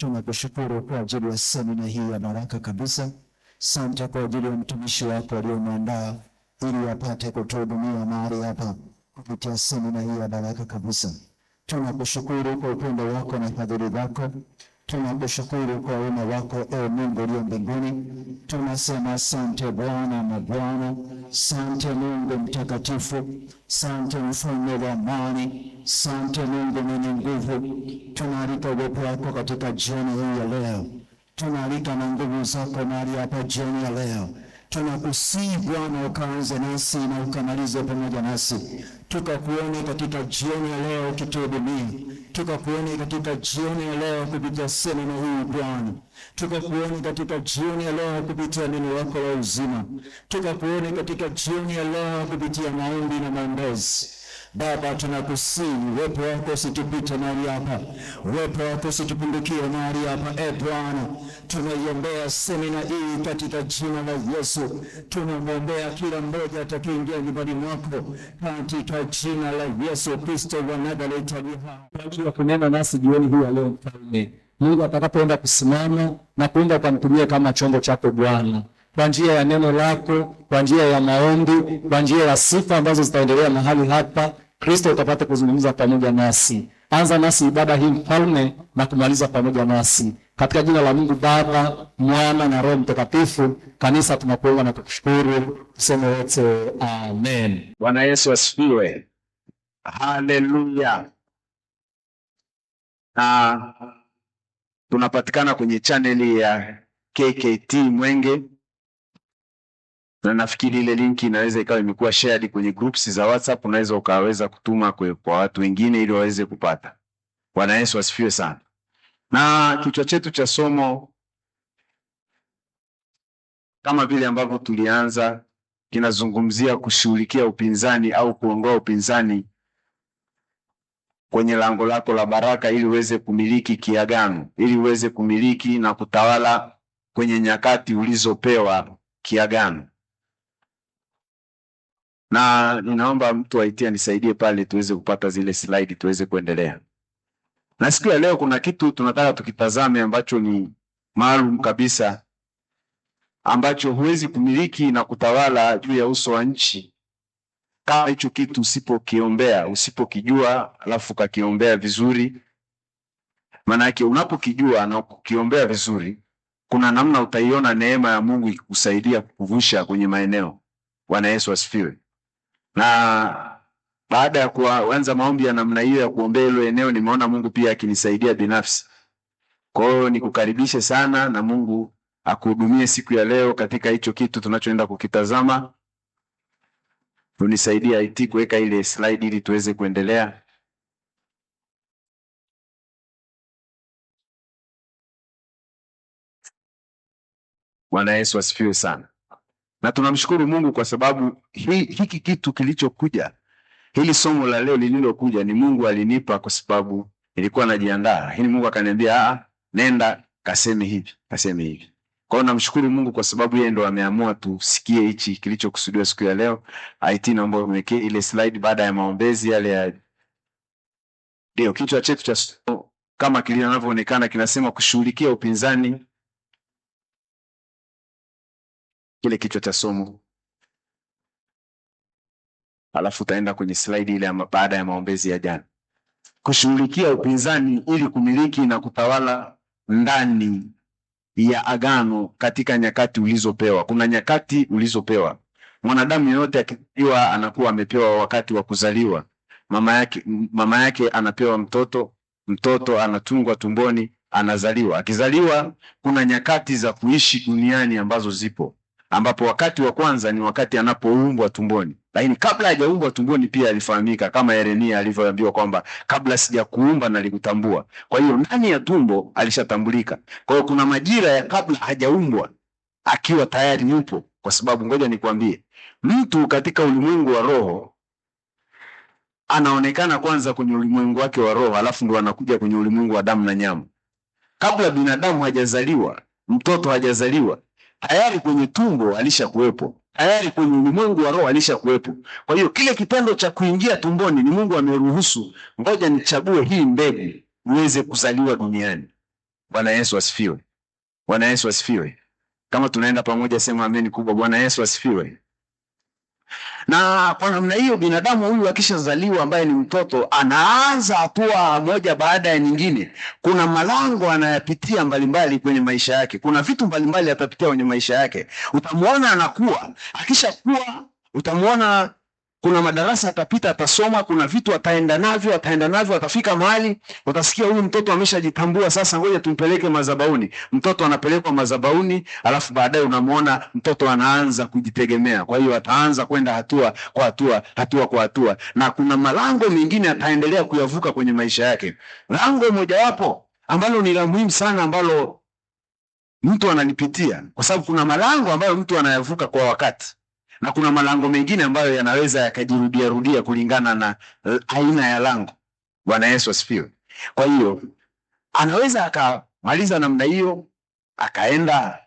Tunakushukuru kwa ajili ya semina hii ya baraka kabisa. Sante kwa ajili ya mtumishi wako aliyemwandaa ili apate kutuhudumia mahali hapa kupitia semina hii ya baraka kabisa. Tunakushukuru kwa upendo wako na fadhili zako. Tunakushukuru kwa wema wako, ewe Mungu uliye mbinguni. Tunasema asante Bwana na Bwana, sante Mungu mtakatifu, sante mfalme wa amani, sante Mungu mwenye nguvu. Tunaalika uwepo wako katika jioni hii ya leo, tunaalika na nguvu zako mahali hapa jioni ya leo. Tunakusihi Bwana ukaanze nasi na ukamalize pamoja nasi, tukakuone katika jioni ya leo ukituhudumia, tukakuone katika jioni ya leo kupitia semina hii Bwana, tukakuone katika jioni ya leo kupitia neno lako la uzima, tukakuone katika jioni ya leo kupitia maombi na maombezi. Baba, tunakusihi uwepo wako usitupite mahali hapa, uwepo wako usitupungukie mahali hapa. E Bwana, tunaiombea semina hii katika jina la Yesu. Tunamwombea kila mmoja atakayeingia nyumbani mwako katika jina la Yesu Kristo wa Nazareti aliye hai. Kwa ajili ya kunena nasi jioni hii ya leo, Mfalme Mungu atakapoenda kusimama na kuenda ukamtumia kama chombo chako Bwana, kwa njia ya neno lako, kwa njia ya maombi, kwa njia ya sifa ambazo zitaendelea mahali hapa, Kristo utapata kuzungumza pamoja nasi. Anza nasi ibada hii Mfalme na kumaliza pamoja nasi, katika jina la Mungu Baba, Mwana na Roho Mtakatifu. Kanisa, tunakuomba na tukushukuru, tuseme wote amen. Bwana Yesu asifiwe. Haleluya. Na tunapatikana kwenye chaneli ya KKT Mwenge, na nafikiri ile linki inaweza ikawa imekuwa shared kwenye groups za WhatsApp, unaweza ukaweza kutuma kwa watu wengine ili waweze kupata. Bwana Yesu asifiwe sana. Na kichwa chetu cha somo kama vile ambavyo tulianza kinazungumzia kushughulikia upinzani au kuondoa upinzani kwenye lango lako la baraka ili uweze kumiliki kiagano, ili uweze kumiliki na kutawala kwenye nyakati ulizopewa kiagano. Na ninaomba mtu aitie anisaidie pale tuweze kupata zile slide tuweze kuendelea. Na siku ya leo kuna kitu tunataka tukitazame ambacho ni maalum kabisa, ambacho huwezi kumiliki na kutawala juu ya uso wa nchi kama hicho kitu usipokiombea, usipokijua, alafu ukakiombea vizuri. Maana yake unapokijua na kukiombea vizuri, kuna namna utaiona neema ya Mungu ikikusaidia kukuvusha kwenye maeneo. Bwana Yesu asifiwe. Na baada ya kuanza maombi ya namna hiyo ya kuombea hilo eneo, nimeona Mungu pia akinisaidia binafsi. Kwa hiyo nikukaribishe sana na Mungu akuhudumie siku ya leo katika hicho kitu tunachoenda kukitazama. Unisaidie IT kuweka ile slide ili tuweze kuendelea. Bwana Yesu asifiwe sana. Na tunamshukuru Mungu kwa sababu hiki kitu kilichokuja, hili somo la leo lililokuja ni Mungu alinipa kwa sababu nilikuwa najiandaa. Lakini Mungu akaniambia, nenda kaseme hivi, kaseme hivi. Kwa hiyo namshukuru Mungu kwa sababu yeye ndo ameamua tusikie hichi kilichokusudiwa siku ya leo. IT naomba umwekee ile slide baada ya maombezi yale ya ndio kichwa chetu cha somo kama kinavyoonekana kinasema kushughulikia upinzani. Kile kichwa cha somo. Alafu utaenda kwenye slide ile baada ya maombezi ya jana. Kushughulikia upinzani ili kumiliki na kutawala ndani ya agano katika nyakati ulizopewa. Kuna nyakati ulizopewa. Mwanadamu yeyote akizaliwa anakuwa amepewa wakati wa kuzaliwa. Mama yake anapewa mtoto, mtoto anatungwa tumboni, anazaliwa. Akizaliwa kuna nyakati za kuishi duniani ambazo zipo, ambapo wakati wa kwanza ni wakati anapoumbwa tumboni. Lakini kabla hajaumbwa tumboni pia alifahamika kama Yeremia alivyoambiwa kwamba kabla sijakuumba nalikutambua. Kwa hiyo ndani ya tumbo alishatambulika. Kwa hiyo kuna majira ya kabla hajaumbwa akiwa tayari yupo, kwa sababu ngoja nikwambie, mtu katika ulimwengu wa roho anaonekana kwanza kwenye ulimwengu wake wa roho, alafu ndo anakuja kwenye ulimwengu wa damu na nyama. Kabla binadamu hajazaliwa, mtoto hajazaliwa, tayari kwenye tumbo alishakuwepo, tayari kwenye ulimwengu wa roho alishakuwepo. Kwa hiyo kile kitendo cha kuingia tumboni ni Mungu ameruhusu, ngoja nichague hii mbegu niweze kuzaliwa duniani. Bwana Yesu asifiwe. Bwana Yesu asifiwe. Kama tunaenda pamoja, sema ameni kubwa. Bwana Yesu asifiwe. Na kwa namna hiyo binadamu huyu akishazaliwa, ambaye ni mtoto, anaanza hatua moja baada ya nyingine. Kuna malango anayapitia mbalimbali kwenye maisha yake, kuna vitu mbalimbali atapitia kwenye maisha yake. Utamwona anakuwa, akishakuwa utamwona kuna madarasa atapita, atasoma, kuna vitu ataenda navyo, ataenda navyo, atafika mahali utasikia huyu mtoto ameshajitambua sasa, ngoja tumpeleke mazabauni. Mtoto anapelekwa mazabauni, alafu baadaye unamwona mtoto anaanza kujitegemea. Kwa hiyo ataanza kwenda hatua kwa hatua, hatua kwa hatua, na kuna malango mengine ataendelea kuyavuka kwenye maisha yake. Lango mojawapo ambalo ni la muhimu sana ambalo mtu analipitia, kwa sababu kuna malango ambayo mtu anayavuka kwa wakati na kuna malango mengine ambayo yanaweza yakajirudia rudia kulingana na aina ya lango. Bwana Yesu asifiwe. Kwa hiyo anaweza akamaliza namna hiyo, akaenda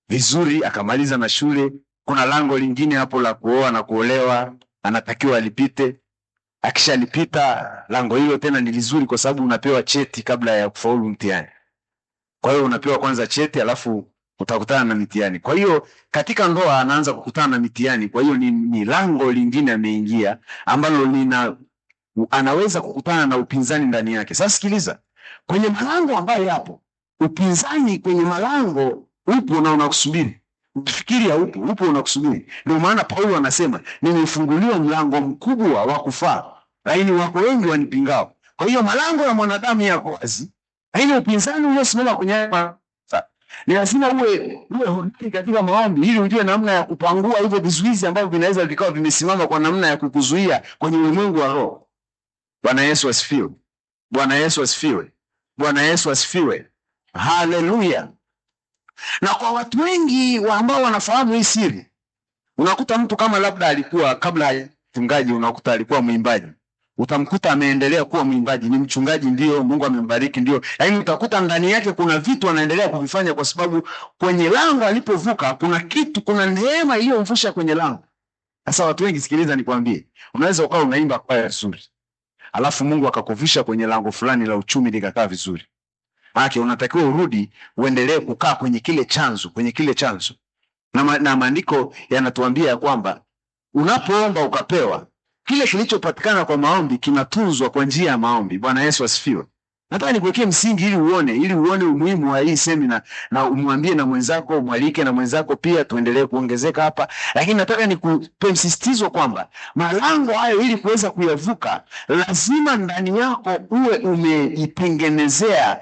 vizuri, akamaliza na shule. Kuna lango lingine hapo la kuoa na kuolewa, anatakiwa alipite. Akishalipita lango hilo tena ni vizuri, kwa sababu unapewa cheti kabla ya kufaulu mtihani. Kwa hiyo unapewa kwanza cheti, alafu utakutana na mitihani. Kwa hiyo katika ndoa anaanza kukutana na mitihani. Kwa hiyo ni lango lingine ameingia ambalo lina anaweza kukutana na upinzani ndani yake. Sasa sikiliza, kwenye malango ambayo yapo upinzani, kwenye malango upo na unakusubiri. Ukifikiri haupo, upo unakusubiri. Ndio maana Paulo anasema nimefunguliwa mlango mkubwa wa kufaa, lakini wako wengi wanipingao. Kwa hiyo malango ya mwanadamu yako wazi, lakini upinzani uliosimama kwenye ni lazima uwe hodari katika maombi ili ujue namna ya kupangua hivyo vizuizi ambavyo vinaweza vikawa vimesimama kwa namna ya kukuzuia kwenye ulimwengu wa roho. Bwana Yesu asifiwe. Bwana Yesu asifiwe. Bwana Yesu asifiwe. Haleluya. Na kwa watu wengi ambao wanafahamu hii siri, unakuta mtu kama labda alikuwa kabla ya mchungaji, unakuta alikuwa mwimbaji. Utamkuta ameendelea kuwa mwimbaji, ni mchungaji ndio, Mungu amembariki ndio, lakini utakuta ndani yake kuna vitu anaendelea kuvifanya, kwa sababu kwenye lango alipovuka kuna kitu, kuna neema iliyomvusha kwenye lango. Sasa watu wengi, sikiliza nikwambie, unaweza ukawa unaimba kwaya nzuri, alafu Mungu akakuvusha kwenye lango fulani la uchumi likakaa vizuri. Maana unatakiwa urudi uendelee kukaa kwenye kile chanzo, kwenye kile chanzo. Na maandiko yanatuambia kwamba unapoomba ukapewa, kile kilichopatikana kwa maombi kinatunzwa kwa njia ya maombi. Bwana Yesu asifiwe. Nataka nikuwekee msingi ili uone umuhimu wa hii semina, na umwambie na mwenzako, umwalike na mwenzako pia, tuendelee kuongezeka hapa. Lakini nataka nikupe msisitizo kwamba malango hayo ili kuweza kuyavuka, lazima ndani yako uwe umejitengenezea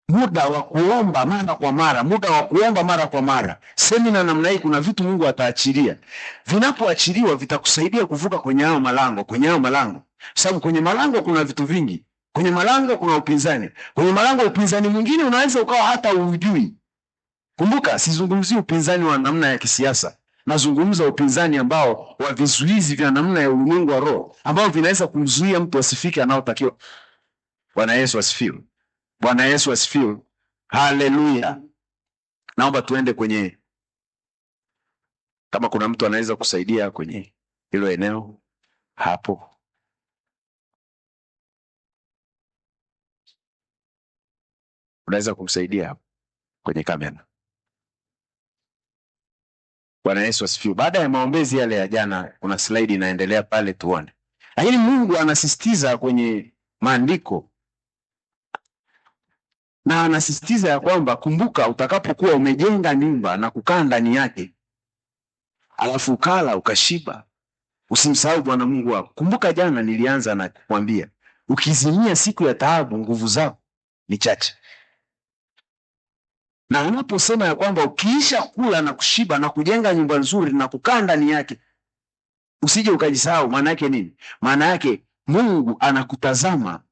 muda wa kuomba mara kwa mara, muda wa kuomba mara kwa mara. Semina namna hii kuna vitu Mungu ataachilia. Vinapoachiliwa vitakusaidia kuvuka kwenye hayo malango, kwenye hayo malango. Sababu kwenye malango kuna vitu vingi. Kwenye malango kuna upinzani. Kwenye malango upinzani mwingine unaweza ukawa hata ujui. Kumbuka, sizungumzii upinzani wa namna ya kisiasa. Nazungumza upinzani ambao wa vizuizi vya namna ya ulimwengu wa roho, ambao vinaweza kumzuia mtu asifike anaotakiwa. Bwana Yesu asifiwe. Bwana Yesu asifiwe. Haleluya. Naomba tuende kwenye, kama kuna mtu anaweza kusaidia kwenye hilo eneo hapo. Unaweza kumsaidia hapo kwenye kamera. Bwana Yesu asifiwe. Baada ya maombezi yale ya jana, kuna slide inaendelea pale tuone. Lakini Mungu anasisitiza kwenye maandiko, na anasisitiza ya kwamba kumbuka, utakapokuwa umejenga nyumba na kukaa ndani yake, alafu ukala ukashiba, usimsahau Bwana Mungu wako. Kumbuka jana nilianza na kukwambia, ukizimia siku ya taabu, nguvu zako ni chache. Na anaposema ya kwamba ukiisha kula na kushiba na kujenga nyumba nzuri na kukaa ndani yake, usije ukajisahau. Maana yake nini? Maana yake Mungu anakutazama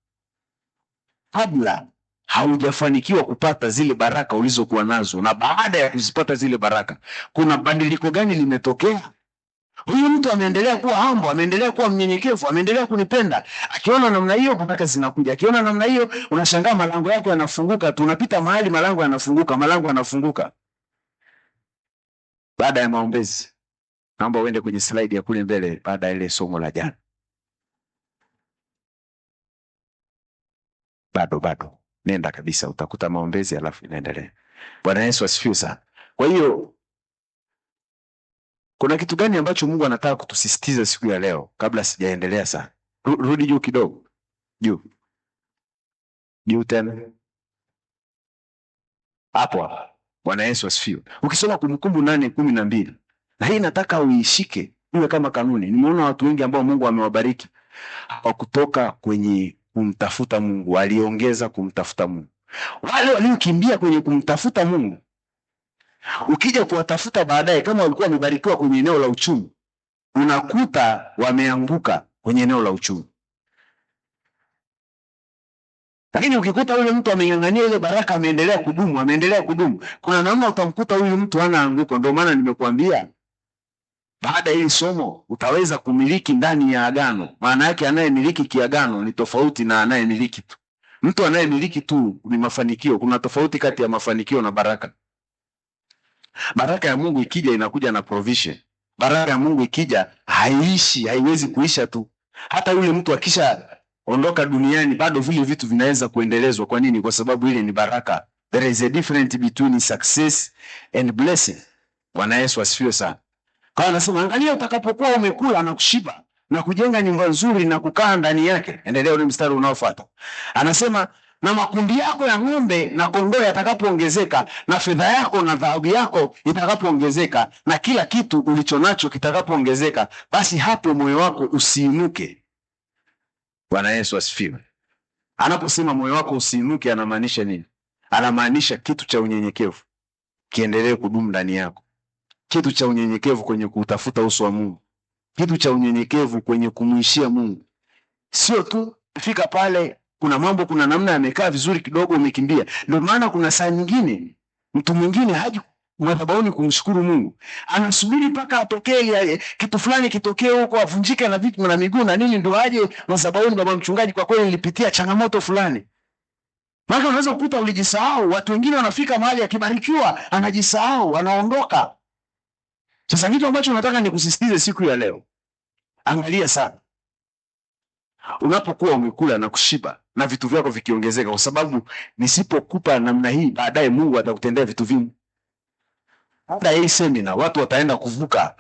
kabla haujafanikiwa kupata zile baraka ulizokuwa nazo, na baada ya kuzipata zile baraka, kuna badiliko gani limetokea? Huyu mtu ameendelea kuwa humble, ameendelea kuwa mnyenyekevu, ameendelea kunipenda. Akiona namna hiyo, baraka zinakuja. Akiona namna hiyo, unashangaa malango yako yanafunguka. Tunapita mahali malango yanafunguka, malango yanafunguka. Baada ya maombezi, naomba uende kwenye slide ya kule mbele baada ya ile somo la jana. Bado. Nenda kabisa utakuta maombezi alafu inaendelea. Bwana Yesu asifiwe sana. Kwa hiyo kuna kitu gani ambacho Mungu anataka kutusisitiza siku ya leo kabla sijaendelea sana? Rudi juu kidogo. Juu. Juu tena. Hapo hapo. Bwana Yesu asifiwe. Ukisoma Kumbukumbu 8:12, na hii nataka uishike iwe kama kanuni. Nimeona watu wengi ambao Mungu amewabariki hawakutoka kwenye kumtafuta Mungu, waliongeza kumtafuta Mungu. Wale waliokimbia kwenye kumtafuta Mungu, ukija kuwatafuta baadaye, kama walikuwa wamebarikiwa kwenye eneo la uchumi, unakuta wameanguka kwenye eneo la uchumi. Lakini ukikuta yule mtu ameng'ang'ania ile baraka, ameendelea kudumu, ameendelea kudumu, kuna namna utamkuta huyu mtu hana anguko. Ndio maana nimekuambia baada ya hili somo utaweza kumiliki ndani ya agano. Maana yake anayemiliki kiagano ni tofauti na anayemiliki tu. Mtu anayemiliki tu ni mafanikio. Kuna tofauti kati ya mafanikio na baraka. Baraka ya Mungu ikija inakuja na provision. Baraka ya Mungu ikija haiishi, haiwezi kuisha tu. Hata yule mtu akisha ondoka duniani bado vile vitu vinaweza kuendelezwa. Kwa nini? Kwa sababu ile ni baraka. There is a difference between success and blessing. Bwana Yesu asifiwe sana. Kwa anasema angalia utakapokuwa umekula na kushiba na kujenga nyumba nzuri na kukaa ndani yake. Endelea ule mstari unaofuata. Anasema na makundi yako ya ng'ombe na kondoo yatakapoongezeka, na fedha yako na dhahabu yako itakapoongezeka, na kila kitu ulichonacho kitakapoongezeka, basi hapo moyo wako usiinuke. Bwana Yesu asifiwe. Anaposema moyo wako usiinuke, anamaanisha nini? Anamaanisha kitu cha unyenyekevu kiendelee kudumu ndani yako, kitu cha unyenyekevu kwenye kutafuta uso wa Mungu, kitu cha unyenyekevu kwenye kumuishia Mungu. Sio tu fika pale, kuna mambo, kuna namna yamekaa vizuri kidogo, umekimbia. Ndio maana kuna saa nyingine mtu mwingine haji madhabahuni kumshukuru Mungu, anasubiri mpaka atokee kitu fulani kitokee huko, avunjike na vitu na miguu na nini, ndio aje madhabahuni, baba mchungaji, kwa kweli nilipitia changamoto fulani. Maana unaweza kukuta ulijisahau. Watu wengine wanafika mahali akibarikiwa anajisahau, anaondoka. Sasa kitu ambacho nataka nikusisitize siku ya leo, angalia sana unapokuwa umekula na kushiba na vitu vyako vikiongezeka, kwa sababu nisipokupa namna hii, baadaye Mungu atakutendea vitu vingi. Hata hii semina watu wataenda kuvuka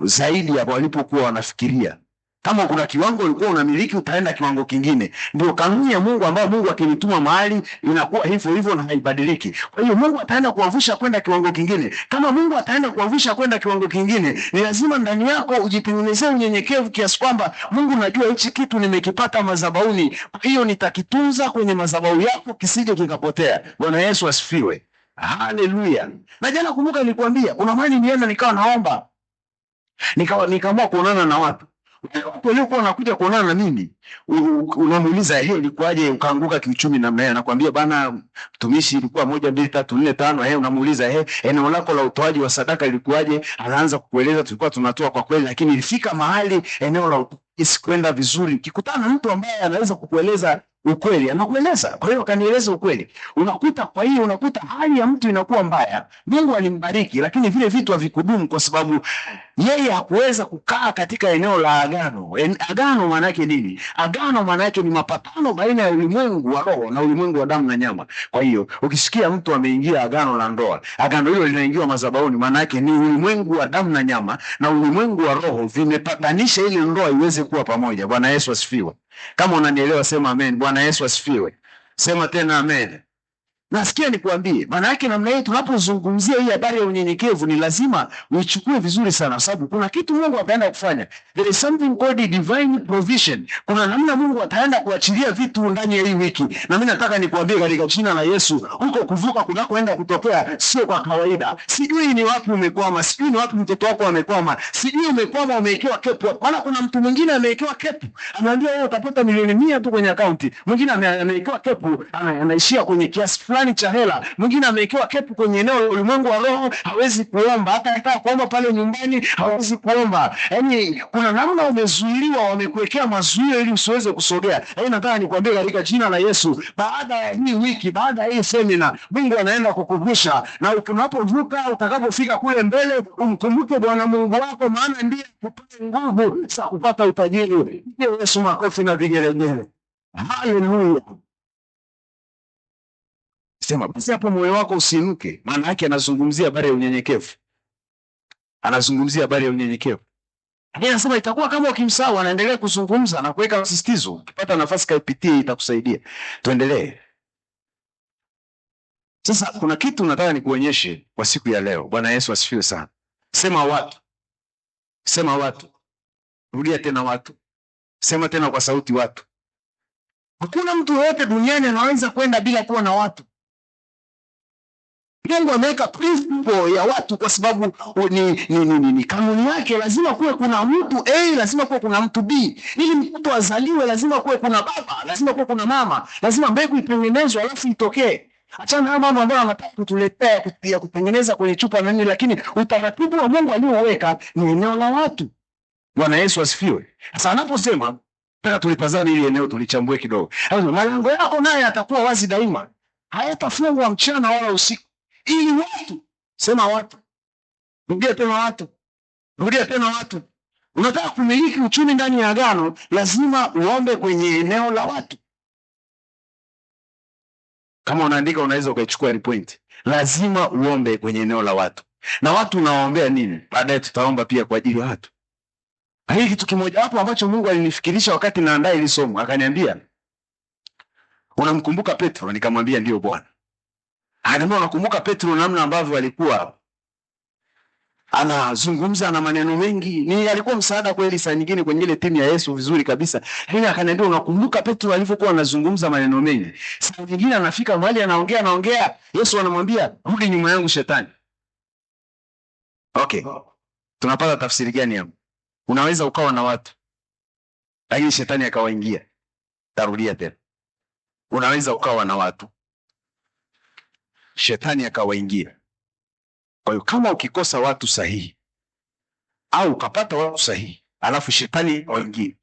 zaidi ya walipokuwa wanafikiria. Kama kuna kiwango ulikuwa unamiliki, utaenda kiwango kingine. Ndio kanuni ya Mungu ambayo Mungu akinituma mahali inakuwa hivyo hivyo na haibadiliki. Kwa hiyo Mungu ataenda kuwavusha kwenda kiwango kingine. Kama Mungu ataenda kuwavusha kwenda kiwango kingine, ni lazima ndani yako ujitengenezee unyenyekevu kiasi kwamba Mungu, najua hichi kitu nimekipata madhabahuni, kwa hiyo nitakitunza kwenye madhabahu yako kisije kikapotea. Bwana Yesu asifiwe. Haleluya. Na jana kumbuka, nilikwambia kuna mahali nienda nikawa naomba, nikaamua kuonana na watu. Watu waliokuwa wanakuja kuonana na mimi, unamuuliza hey, ilikuwaje ukaanguka kiuchumi namna hiyo? Anakuambia bana, mtumishi, ilikuwa 1 2 3 4 5. Hey, unamuuliza hey, eneo lako la utoaji wa sadaka ilikuwaje? Anaanza kukueleza tulikuwa tunatoa kwa kweli, lakini ilifika mahali eneo la isikwenda vizuri. Ukikutana na mtu ambaye anaweza kukueleza ukweli, anakueleza. Kwa hiyo akanieleza ukweli. Unakuta, kwa hiyo unakuta hali ya mtu inakuwa mbaya. Mungu alimbariki, lakini vile vitu havikudumu kwa sababu yeye hakuweza kukaa katika eneo la agano. Agano maana yake nini? Agano maana yake ni mapatano baina ya ulimwengu wa roho na ulimwengu wa damu na nyama. Kwa hiyo ukisikia mtu ameingia agano la ndoa, agano hilo linaingiwa madhabahuni, maana yake ni ulimwengu wa damu na nyama na ulimwengu wa roho vimepatanisha ili ndoa iweze kuwa pamoja. Bwana Yesu asifiwe. Kama unanielewa sema amen. Bwana Yesu asifiwe. Sema tena amen. Nasikia nikuambie, maana yake namna hii tunapozungumzia hii habari ya unyenyekevu ni lazima uichukue vizuri sana, kwa sababu kuna kitu Mungu ataenda kufanya. There is something called divine provision. Kuna namna Mungu ataenda kuachilia vitu ndani ya hii wiki. Na mimi nataka nikuambie katika jina la Yesu, huko kuvuka kunakoenda kutokea sio kwa kawaida. Sijui ni wapi umekwama, sijui ni wapi mtoto wako amekwama, sijui umekwama umewekewa kepu. Maana kuna mtu mwingine amewekewa kepu, anaambia wewe utapata milioni 100 tu kwenye akaunti. Mwingine amewekewa kepu, anaishia kwenye kiasi fulani cha hela. Mwingine amewekewa kepu kwenye eneo la ulimwengu wa roho, hawezi kuomba, hata akitaka kuomba pale nyumbani hawezi kuomba. Yaani kuna namna umezuiliwa, wamekuwekea mazuio ili usiweze kusogea. Yaani nataka nikwambie katika jina la Yesu, baada ya hii wiki, baada ya hii semina, Mungu anaenda kukuvusha, na unapovuka, utakapofika kule mbele, umkumbuke Bwana Mungu wako, maana ndiye akupaye nguvu za kupata utajiri. Pigie Yesu makofi na vigelegele. Haleluya. Sema basi hapo moyo wako usiinuke. Maana yake anazungumzia habari ya unyenyekevu. Anazungumzia habari ya unyenyekevu. Lakini anasema itakuwa kama ukimsahau. Anaendelea kuzungumza na kuweka msisitizo. Ukipata nafasi kaipitie, itakusaidia. Tuendelee. Sasa kuna kitu nataka nikuonyeshe kwa siku ya leo. Bwana Yesu asifiwe sana. Sema watu. Sema watu. Rudia tena watu. Sema tena kwa sauti watu. Hakuna mtu yoyote duniani anaweza kwenda bila kuwa na watu. Mungu ameweka principle ya watu kwa sababu ni kanuni yake. Lazima kuwe kuna mtu A, lazima kuwe kuna mtu B. Ili mtoto azaliwe lazima kuwe kuna baba, lazima kuwe kuna mama, lazima mbegu itengenezwe alafu itokee. Achana na mambo ambayo anataka kutuletea ya kutengeneza kwenye chupa na nini, lakini utaratibu wa Mungu alioweka ni eneo la watu. Bwana Yesu asifiwe. Sasa anaposema, nataka tulipazane ili eneo tulichambue kidogo. Anasema malango yako naye atakuwa wazi daima, hayatafungwa mchana wala usiku, ili watu, sema watu, rudia tena watu, rudia tena watu. Unataka kumiliki uchumi ndani ya agano, lazima uombe kwenye eneo la watu. Kama unaandika unaweza ukaichukua ile point. Lazima uombe kwenye eneo la watu. Na watu unawaombea nini? Baadaye tutaomba pia kwa ajili ya watu. Hii kitu kimoja hapo ambacho Mungu alinifikirisha wakati naandaa hili somo, akaniambia, unamkumbuka Petro? Nikamwambia ndio Bwana. Akaniambia unakumbuka Petro namna ambavyo alikuwa anazungumza na maneno mengi, ni alikuwa msaada kweli saa nyingine kwenye ile timu ya Yesu vizuri kabisa. Lakini akaniambia unakumbuka Petro alivyokuwa anazungumza maneno mengi. Saa nyingine anafika mahali anaongea, Yesu anamwambia rudi nyuma yangu shetani. Okay. Tunapata tafsiri gani hapo? Unaweza ukawa na watu lakini shetani akawaingia. Tarudia tena. Unaweza ukawa na watu, shetani akawaingia. Kwa hiyo kama ukikosa watu sahihi au ukapata watu sahihi alafu shetani waingie,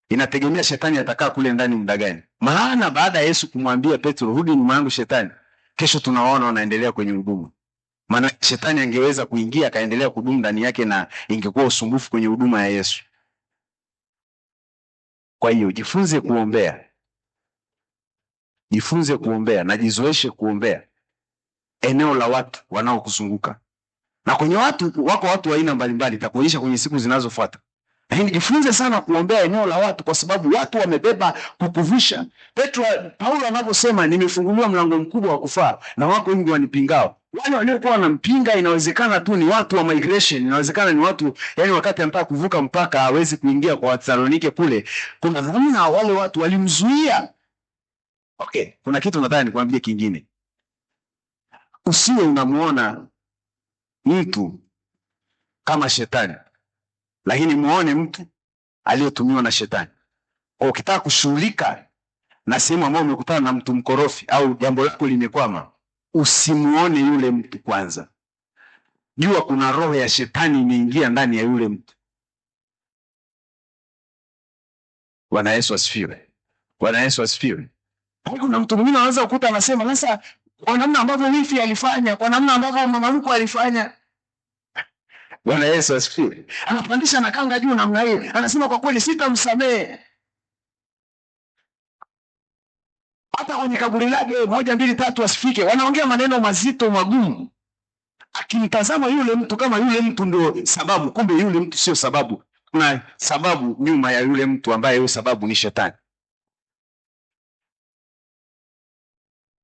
inategemea shetani atakaa kule ndani muda gani. Maana baada ya Yesu kumwambia Petro rudi nyuma yangu shetani, kesho tunawaona wanaendelea kwenye huduma. Maana shetani angeweza kuingia akaendelea kudumu ndani yake na ingekuwa usumbufu kwenye huduma ya Yesu. Kwa hiyo jifunze kuombea. Jifunze kuombea na jizoeshe kuombea eneo la watu wanaokuzunguka. Na kwenye watu wako watu wa aina mbalimbali, nitakuonyesha kwenye siku zinazofuata. Lakini jifunze sana kuombea eneo la watu, kwa sababu watu wamebeba kukuvusha. Paulo anaposema nimefunguliwa mlango mkubwa wa kufaa na wako wengi wanipingao. Wale waliokuwa wanampinga inawezekana tu ni watu wa migration, inawezekana ni watu, yani wakati anataka kuvuka mpaka hawezi kuingia kwa Wathesalonike kule, kuna namna wale watu walimzuia. Okay, kuna kitu nataka nikwambie kingine. Usiwe unamuona mtu kama shetani, lakini muone mtu aliyetumiwa na shetani. Kwa ukitaka kushughulika na sehemu ambayo umekutana na mtu mkorofi au jambo lako limekwama, usimuone yule mtu kwanza. Jua kuna roho ya shetani imeingia ndani ya yule mtu. Bwana Yesu asifiwe. Bwana Yesu asifiwe. Kuna mtu mwingine anaweza kukuta anasema sasa kwa namna ambavyo wifi alifanya, kwa namna ambavyo mama mkwe alifanya. Bwana Yesu asifiwe. Anapandisha na kanga juu namna hii. Anasema kwa kweli sitamsamehe. Hata kwenye kaburi lake 1 2 3 asifike. Wanaongea maneno mazito magumu. Akimtazama yule mtu kama yule mtu ndio sababu, kumbe yule mtu sio sababu. Kuna sababu nyuma ya yule mtu ambaye hiyo sababu ni shetani.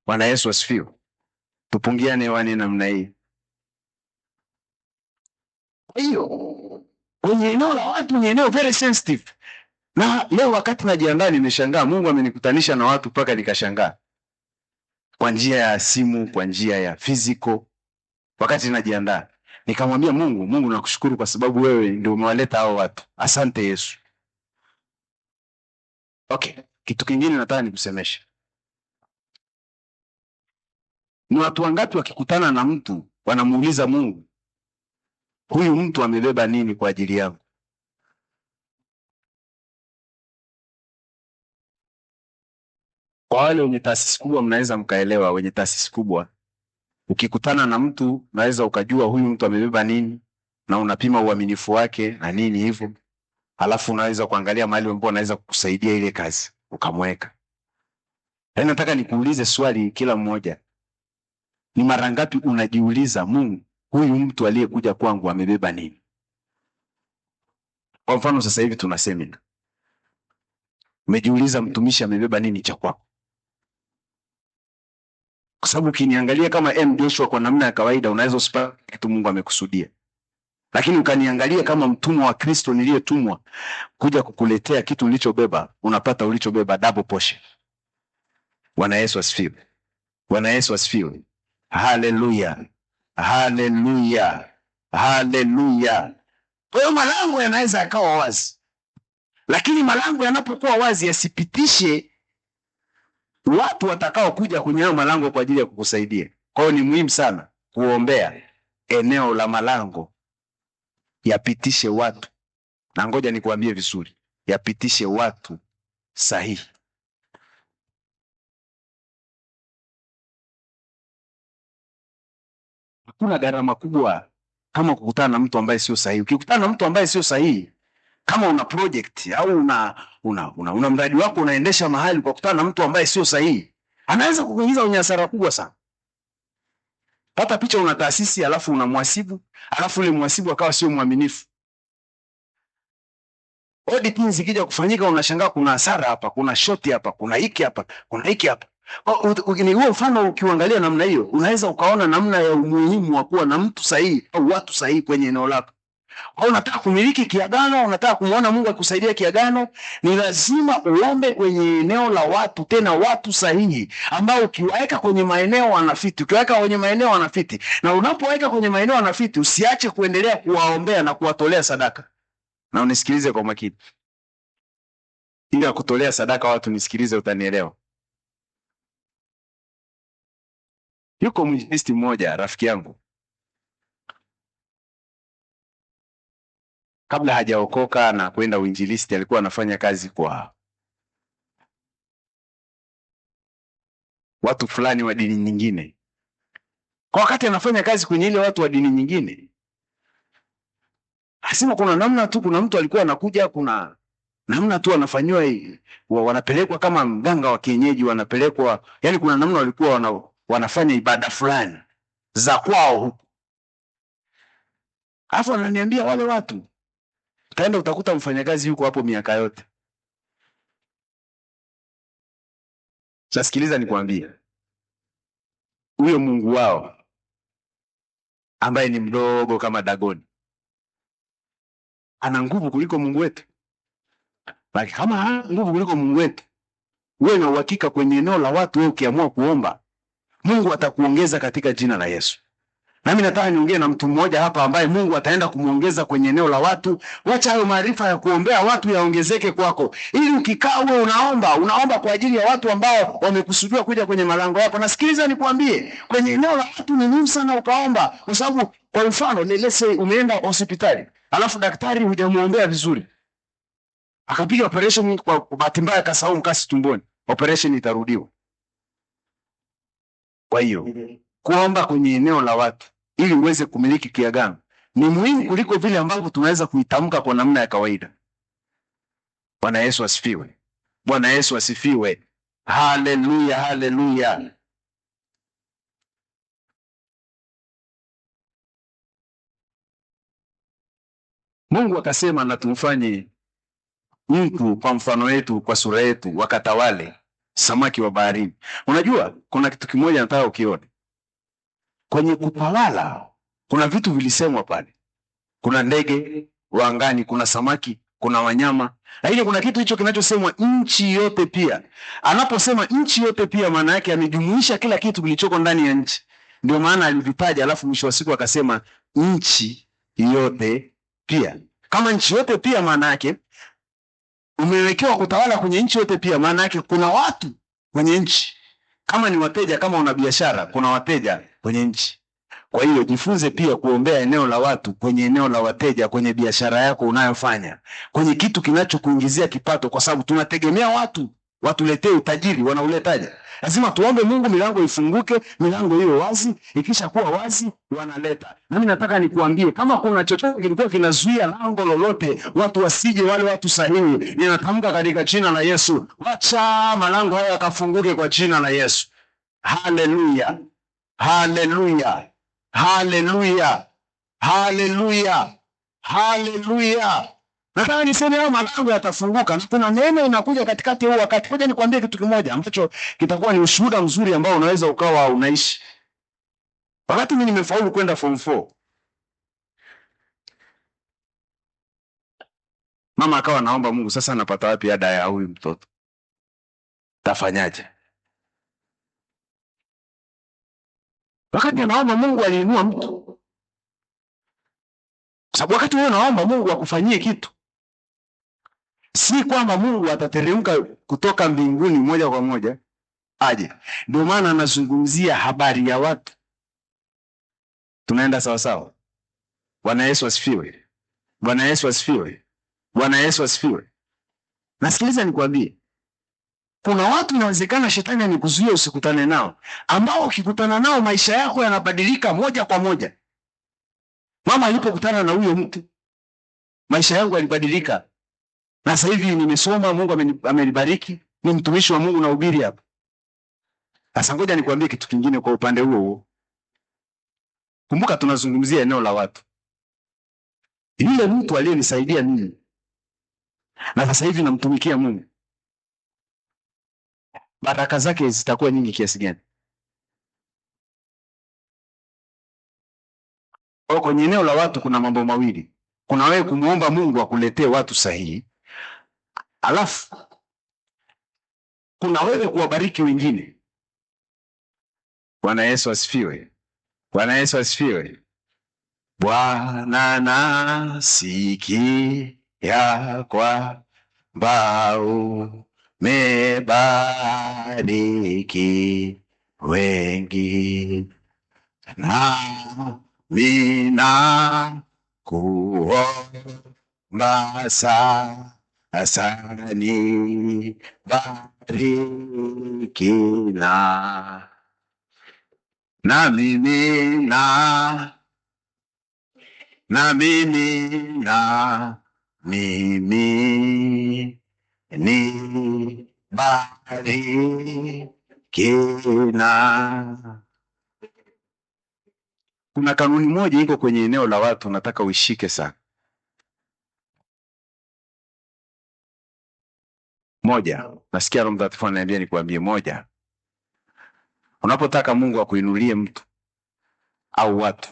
Bwana Yesu asifiwe. Tupungiane hewani namna hii. Kwa hiyo kwenye eneo la watu ni eneo very sensitive. Na leo wakati najiandaa nimeshangaa, Mungu amenikutanisha na watu mpaka nikashangaa. Kwa njia ya simu, kwa njia ya physical. Wakati najiandaa nikamwambia Mungu, Mungu nakushukuru kwa sababu wewe ndio umewaleta hao watu. Asante Yesu. Okay, kitu kingine nataka nikusemeshe. Ni watu wangapi wakikutana na mtu wanamuuliza Mungu, huyu mtu amebeba nini kwa ajili yangu? Kwa wale wenye taasisi kubwa mnaweza mkaelewa, wenye taasisi kubwa ukikutana na mtu unaweza ukajua huyu mtu amebeba nini, na unapima uaminifu wake na nini hivyo. Halafu unaweza kuangalia mahali ambapo anaweza kukusaidia ile kazi ukamweka. Yaani nataka nikuulize swali kila mmoja. Ni mara ngapi unajiuliza, Mungu, huyu mtu aliyekuja kwangu amebeba nini? Kwa mfano sasa hivi tuna semina. Umejiuliza mtumishi amebeba nini cha kwako? Kwa sababu ukiniangalia kama M Joshua kwa namna ya kawaida unaweza usipate kitu Mungu amekusudia. Lakini ukaniangalia kama mtumwa wa Kristo niliyetumwa kuja kukuletea kitu ulichobeba, unapata ulichobeba double portion. Bwana Yesu asifiwe. Bwana Yesu asifiwe. Haleluya. Haleluya. Haleluya. Kwa hiyo malango yanaweza yakawa wazi, lakini malango yanapokuwa wazi yasipitishe watu watakao kuja kwenye hayo malango kwa ajili ya kukusaidia. Kwa hiyo ni muhimu sana kuombea eneo la malango yapitishe watu, na ngoja nikuambie vizuri, yapitishe watu sahihi. Hakuna gharama kubwa kama kukutana na mtu ambaye sio sahihi. Ukikutana na mtu ambaye sio sahihi, kama una project au una mradi wako unaendesha mahali, kwa kukutana na mtu ambaye sio sahihi, anaweza kukuingiza kwenye hasara kubwa sana. Pata picha, una taasisi alafu una mhasibu, alafu yule mhasibu akawa sio mwaminifu. Auditing zikija kufanyika unashangaa kuna hasara hapa, kuna shoti hapa, kuna hiki hapa, kuna hiki hapa. Ni huo mfano ukiangalia namna hiyo, unaweza ukaona namna ya umuhimu wa kuwa na mtu sahihi au watu sahihi kwenye eneo lako. Au unataka kumiliki kiagano, unataka kumuona Mungu akusaidia kiagano, ni lazima uombe kwenye eneo la watu, tena watu sahihi ambao ukiwaweka kwenye maeneo wanafiti, ukiwaweka kwenye maeneo wanafiti. Na unapoweka kwenye maeneo wanafiti, usiache kuendelea kuwaombea na kuwatolea sadaka. Na unisikilize kwa makini. Ila kutolea sadaka watu, nisikilize, utanielewa. Yuko mwinjilisti mmoja rafiki yangu, kabla hajaokoka na kwenda uinjilisti, alikuwa anafanya kazi kwa watu fulani wa dini nyingine. Kwa wakati anafanya kazi kwenye ile watu wa dini nyingine, asema kuna namna tu, kuna mtu alikuwa anakuja, kuna namna tu anafanywa, wanapelekwa kama mganga wa kienyeji, wanapelekwa, yani kuna namna walikuwa wanafanya ibada fulani za kwao huko. Alafu ananiambia wale watu, utaenda utakuta mfanyakazi yuko hapo miaka yote. Sasa sikiliza nikwambie, huyo Mungu wao ambaye ni mdogo kama Dagoni ana nguvu kuliko Mungu wetu. Lakini kama hana nguvu kuliko Mungu wetu, wewe na uhakika kwenye eneo la watu, wewe ukiamua kuomba, Mungu atakuongeza katika jina la Yesu. Nami nataka niongee na mtu mmoja hapa ambaye Mungu ataenda kumuongeza kwenye eneo la watu. Wacha hayo maarifa ya kuombea watu yaongezeke kwako, ili ukikaa wewe unaomba kwa ajili ya watu ambao wamekusudiwa kuja kwenye malango yako. Na sikiliza nikwambie, kwenye eneo la watu ni muhimu sana ukaomba, kwa sababu kwa mfano let's say umeenda hospitali, alafu daktari hujamuombea vizuri, akapiga operation, kwa bahati mbaya akasahau mkasi tumboni, operation itarudiwa. Kwa hiyo kuomba kwenye eneo la watu ili uweze kumiliki kiagano ni muhimu kuliko vile ambavyo tunaweza kuitamka kwa namna ya kawaida. Bwana Yesu asifiwe. Bwana Yesu asifiwe. Haleluya, haleluya. Mungu akasema na tumfanye mtu kwa mfano wetu, kwa sura yetu, wakatawale samaki wa baharini. Unajua kuna kitu kimoja nataka ukione. Kwenye kutawala kuna vitu vilisemwa pale. Kuna ndege wa angani, kuna samaki, kuna wanyama. Lakini kuna kitu hicho kinachosemwa nchi yote pia. Anaposema nchi yote pia, maana yake amejumuisha kila kitu kilichoko ndani ya nchi. Ndio maana alivitaja, alafu mwisho wa siku akasema nchi yote pia. Kama nchi yote pia, maana yake umewekewa kutawala kwenye nchi yote pia, maana yake kuna watu kwenye nchi. Kama ni wateja, kama una biashara, kuna wateja kwenye nchi. Kwa hiyo jifunze pia kuombea eneo la watu, kwenye eneo la wateja, kwenye biashara yako unayofanya, kwenye kitu kinachokuingizia kipato, kwa sababu tunategemea watu watuletee utajiri. Wanauletaje? Lazima tuombe Mungu milango ifunguke, milango hiyo wazi. Ikisha kuwa wazi, wanaleta. Nami nataka nikuambie, kama kuna chochote kilikuwa kinazuia lango lolote watu wasije, wale watu sahihi, ninatamka katika jina la Yesu, wacha malango haya yakafunguke kwa jina la Yesu. Haleluya, Haleluya, haleluya, haleluya, haleluya. Nataka niseme hayo malango yatafunguka, na kuna neema inakuja katikati huu wakati. Ngoja nikwambie kitu kimoja ambacho kitakuwa ni ushuhuda mzuri ambao unaweza ukawa unaishi. Wakati mimi nimefaulu kwenda form 4, mama akawa naomba Mungu, sasa napata wapi ada ya huyu mtoto? Tafanyaje? Wakati anaomba Mungu aliinua mtu. Kwa sababu wakati wewe unaomba Mungu akufanyie kitu, si kwamba Mungu atateremka kutoka mbinguni moja kwa moja aje. Ndio maana anazungumzia habari ya watu. Tunaenda sawa sawa. Bwana Yesu asifiwe. Bwana Yesu asifiwe. Bwana Yesu asifiwe. Nasikiliza nikwambie, kuna watu inawezekana shetani amekuzuia usikutane nao, ambao ukikutana nao maisha yako yanabadilika moja kwa moja. Mama alipokutana na huyo mtu, maisha yangu yalibadilika. Na sasa hivi nimesoma, Mungu amenibariki, ni mtumishi wa Mungu nahubiri hapa. Sasa ngoja nikwambie kitu kingine kwa upande huo huo. Kumbuka tunazungumzia eneo la watu. Yule mtu aliyenisaidia mimi, na sasa hivi namtumikia Mungu, baraka zake zitakuwa nyingi kiasi gani? Kwa kwenye eneo la watu kuna mambo mawili. Kuna wewe kumuomba Mungu akuletee watu sahihi, alafu kuna wewe kuwabariki wengine. Bwana Yesu asifiwe. Bwana Yesu asifiwe. Bwana nasikia kwamba umebariki wengi, nami nakuomba sasa nibariki na mimi na na mimi na mimi ni bariki na. Kuna kanuni moja iko kwenye eneo la watu, nataka uishike sana. Moja, nasikia Roho Mtakatifu ananiambia nikuambie moja. Unapotaka Mungu akuinulie mtu au watu,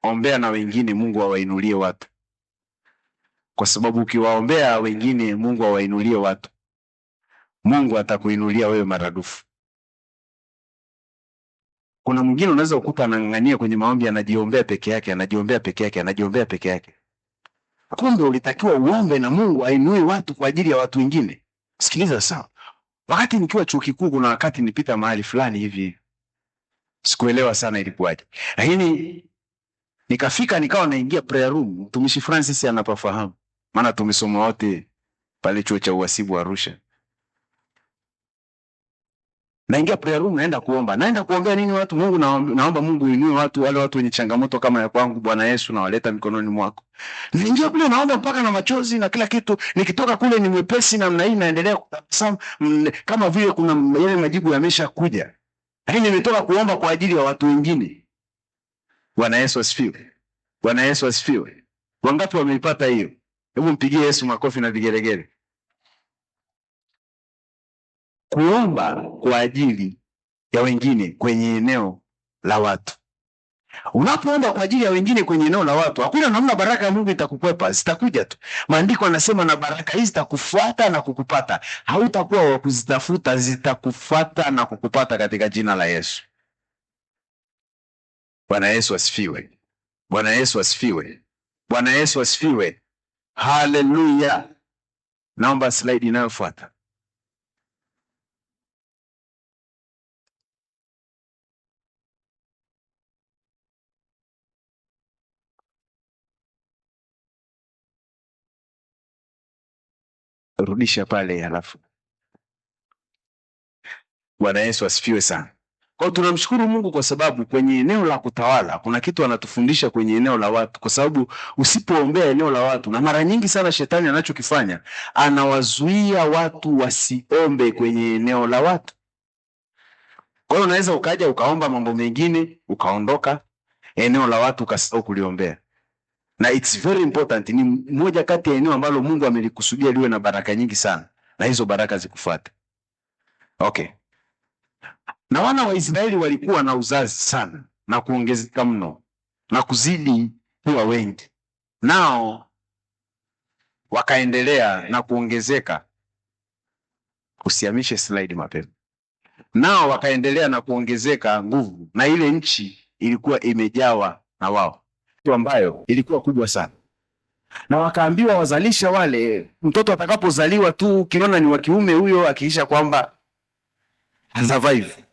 ombea na wengine Mungu awainulie watu. Kwa sababu ukiwaombea wengine Mungu awainulie watu, Mungu atakuinulia wewe maradufu. Kuna mwingine unaweza kukuta anang'ang'ania kwenye maombi, anajiombea peke yake, anajiombea peke yake, anajiombea peke yake. Kumbe ulitakiwa uombe na Mungu ainue watu kwa ajili ya watu wengine. Sikiliza sawa. Wakati nikiwa chuo kikuu, kuna wakati nilipita mahali fulani hivi, sikuelewa sana ilikuwaje, lakini nikafika nikawa naingia prayer room. Mtumishi Francis anapafahamu, maana tumesoma wote pale chuo cha uhasibu Arusha. Naingia prayer room, naenda kuomba. Naenda kuombea nini watu? Mungu, naomba Mungu inue watu, wale watu wenye changamoto kama ya kwangu, Bwana Yesu nawaleta mikononi mwako. Naingia kule naomba mpaka na machozi na kila kitu. Nikitoka kule ni mwepesi namna hii, naendelea kutabasamu kama vile kuna yale majibu yameshakuja. Lakini nimetoka kuomba kwa ajili ya watu wengine. Bwana Yesu asifiwe. Bwana Yesu asifiwe. Wangapi wameipata hiyo? Hebu mpigie Yesu makofi na vigelegele. Kuomba kwa ajili ya wengine kwenye eneo la watu. Unapoomba kwa ajili ya wengine kwenye eneo la watu, hakuna namna baraka ya Mungu itakukwepa, zitakuja tu. Maandiko yanasema na baraka hizi zitakufuata na kukupata. Hautakuwa wa kuzitafuta, zitakufuata na kukupata katika jina la Yesu. Bwana Yesu asifiwe. Bwana Yesu asifiwe. Bwana Yesu asifiwe. Haleluya. Naomba slide inayofuata. Rudisha pale halafu. Bwana Yesu asifiwe sana. Kwa tunamshukuru Mungu kwa sababu kwenye eneo la kutawala kuna kitu anatufundisha kwenye eneo la watu, kwa sababu usipoombea eneo la watu, na mara nyingi sana shetani anachokifanya anawazuia watu wasiombe kwenye eneo la watu. Kwa hiyo unaweza ukaja ukaomba mambo mengine ukaondoka eneo la watu ukasahau kuliombea, na it's very important. Ni moja kati ya eneo ambalo Mungu amelikusudia liwe na baraka nyingi sana, na hizo baraka zikufuate. Okay. Na wana wa Israeli walikuwa na uzazi sana na kuongezeka mno na kuzidi kuwa wengi, nao wakaendelea na kuongezeka. Usihamishe slide mapema. Nao wakaendelea na kuongezeka nguvu, na ile nchi ilikuwa imejawa na wao, ambayo ilikuwa kubwa sana. Na wakaambiwa wazalisha wale, mtoto atakapozaliwa tu ukiona ni wa kiume huyo, akiisha kwamba survive.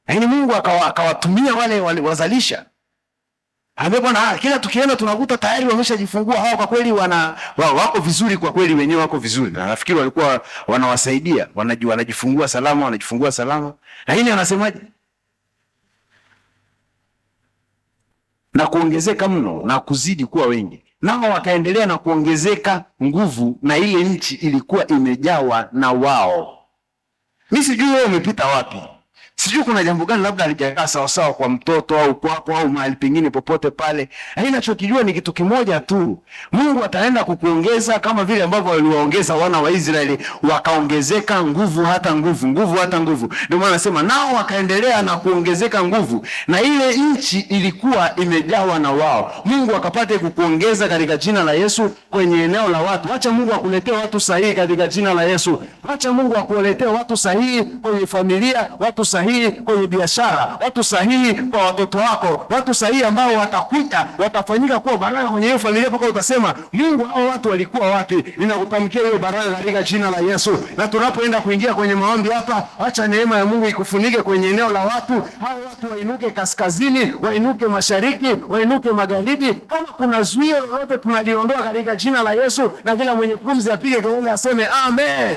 Lakini Mungu akawatumia wale wazalisha. Ambia bwana, kila tukienda tunakuta tayari wameshajifungua hawa, kwa kweli wako vizuri, kwa kweli wenyewe wako vizuri. Na nafikiri walikuwa wanawasaidia, wanajifungua salama, wanajifungua salama. Lakini anasemaje? Na kuongezeka mno na kuzidi kuwa wengi. Nao wakaendelea na kuongezeka nguvu, na ile nchi ilikuwa imejawa na wao. Mimi sijui wewe umepita wapi. Sijui kuna jambo gani labda halijakaa sawa sawa kwa mtoto au kwako au mahali pengine popote pale. Lakini nachokijua ni kitu kimoja tu. Mungu ataenda kukuongeza kama vile ambavyo aliwaongeza wana wa Israeli, wakaongezeka nguvu hata nguvu, nguvu hata nguvu. Ndio maana nasema nao wakaendelea na kuongezeka nguvu, na ile nchi ilikuwa imejawa na wao. Mungu akapate kukuongeza katika jina la Yesu kwenye eneo la watu. Acha Mungu akuletee watu sahihi katika jina la Yesu. Acha Mungu akuletee watu sahihi kwenye familia, watu sahihi kwenye biashara, watu sahihi kwa watoto wako, watu sahihi ambao watakuja watafanyika kuwa baraka kwenye hiyo familia, mpaka utasema Mungu, hao watu walikuwa wapi? Ninakutamkia hiyo baraka katika jina la Yesu. Na tunapoenda kuingia kwenye maombi hapa, acha neema ya Mungu ikufunike kwenye eneo la watu. Hao watu wainuke kaskazini, wainuke mashariki, wainuke magharibi. Kama kuna zuio lolote tunaliondoa katika jina la Yesu, na kila mwenye pumzi apige kelele aseme amen.